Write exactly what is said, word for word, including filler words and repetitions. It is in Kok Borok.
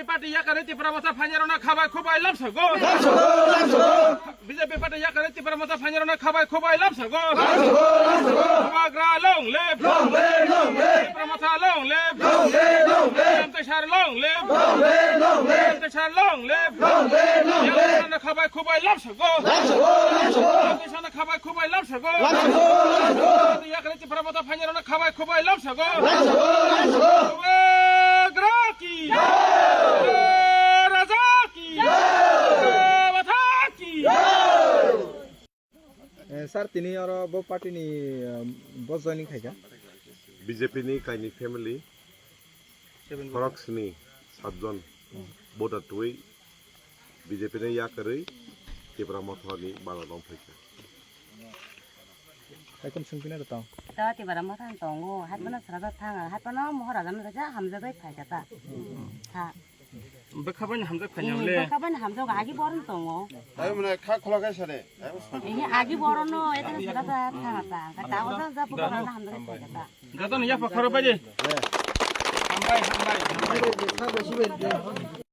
Party yakarwi Tipra Motha phainirokno khabai khubai lamsago. B J P party yakarwi Tipra Motha phainirokno khabai khubai lamsago. Bubagra long live. Tipra Motha long live. Long live, long live. Sir long live. Long live, long live. Sir long live. Long live, long live. Yakarwi khabai khubai lamsago. Lamsago, lamsago. Sir khabai khubai lamsago. Lamsago, lamsago. Yakarwi Tipra Motha phainirokno khabai khubai lamsago. Lamsago, lamsago. Bubagra ki. Raja ki. Motha ki. Eh, sir, tini oro bo party ni, eh, bo joining khaikha? B J P ni kaini family, khorok sini, satjon voter twi B J P ni yakarwi Tipra Motha ni bana dong phaikha. Hai kum sungpina da tong. Ta Tipra Motha ni tongo, hai pano sara da thang, hai pano mohor raja no kaisa hamjagwi phaikha ta. Ha. Bwkha bai hamjak phanya le. Bwkha bai hamjak agi boron tongo. Tayo mane kha khula kai sare. Ini agi boron no eta sara da thang ta. Ka ta oda ja bwkha bai hamjak phaikha ta. Jadon ya pakharo bai de. Hambai, hambai.